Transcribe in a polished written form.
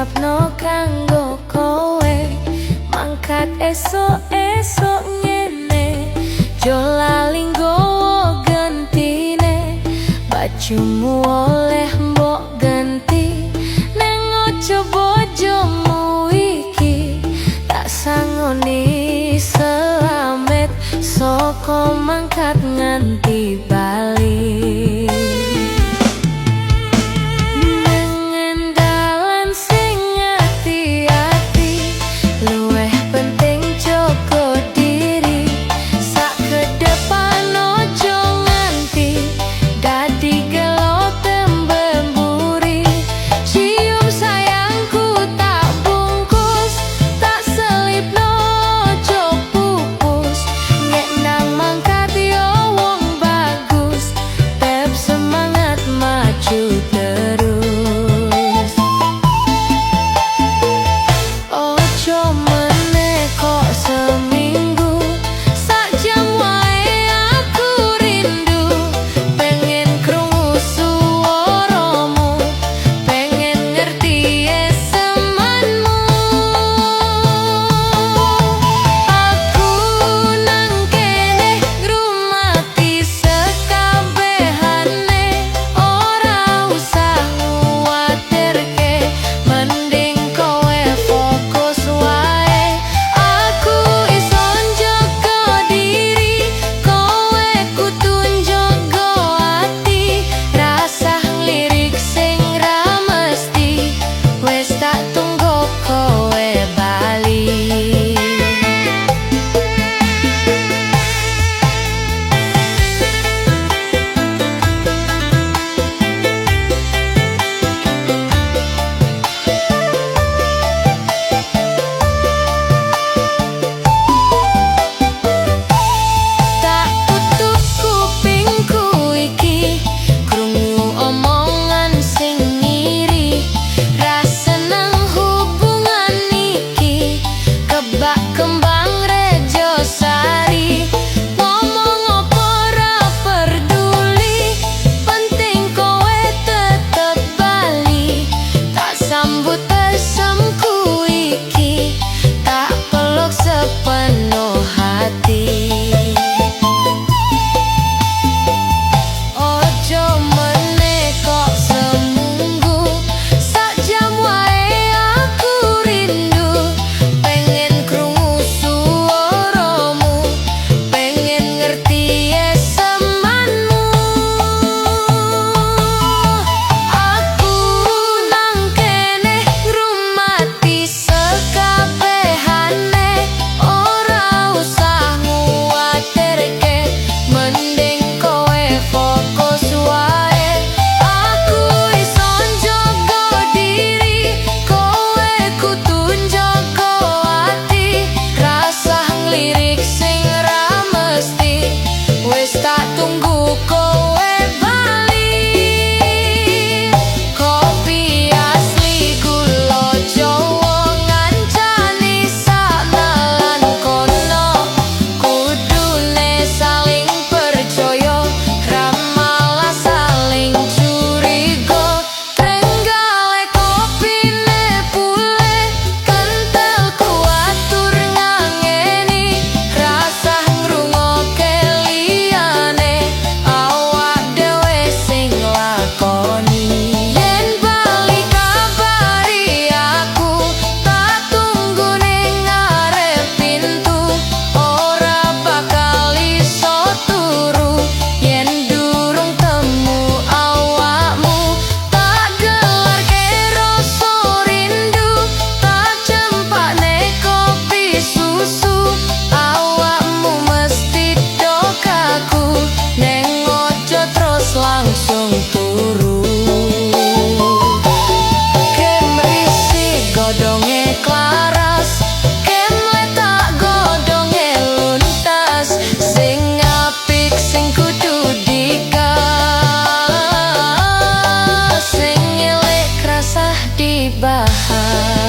Ucapno kanggo kowe. Mangkat esok-esok ngene, jo lali nggowo gentine. Bajumu oleh mbok ganti, neng ojo bojomu iki. Tak sangoni selamet soko mangkat nganti bali. Neng dalan sing ati-ati, luweh penting jogo diri. Sak kedepan ojo nganti dadi gelo tembe mburi. Cium sayangku tak bungkus, tak selipno ojo pupus. Nek nang mangkat yo wong bagus, tep semangat maju terus. Ojo meneh kok seminggu, sak jam wae aku rindu. Pengen krungu suaramu, pengen ngerti esemanmu. Aku nang kene ngrumati sekabehane, ora usah nguwatirke, mending kowe fokus wae. Aku iso njaga diri, kowe kudu njaga ati. Rasah nglirik sing ra mesti, wis tak tunggu kowe bali. Tak tutup kupingku iki, krungu omongan sing ngiri. Ra seneng hubungan iki, kebak kembang rejo sari. Ngomong opo ra peduli, penting kowe tetep bali. Tak sambut esemku iki, tak peluk sepenuh hati. Ojo meneh kok seminggu, sak jam wae aku rindu. Pengen krungu suaramu, pengen ngerti esemanmu. Aku nang kene ngrumati sekabehane, ora usah nguwatirke, mending kowe fokus wae. Aku iso njaga diri, kowe kudu njaga ati. Rasah nglirik sing ra mesti, wis tak tunggu kowe bali. Kopi asli gula Jawa ngancani saknalan kono. Kudune saling percaya, ra malah saling curiga. Trenggalek kopine pule, kentel kuat tur ngangeni. Rasah ngrungokke liyane, awak dhewe sing lakoni. Yen bali kabari aku, tak tunggu ning ngarep pintu. Ora bakal iso turu yen durung temu awakmu. Tak gelarke rasa rindu, tak cempakne kopi susu. Awakmu mesti do kaku, neng ojo terus langsung turu. Kemrisik godhonge klaras, kemletak godhonge luntas. Sing apik sing kudu digas, sing elek rasah dibahas.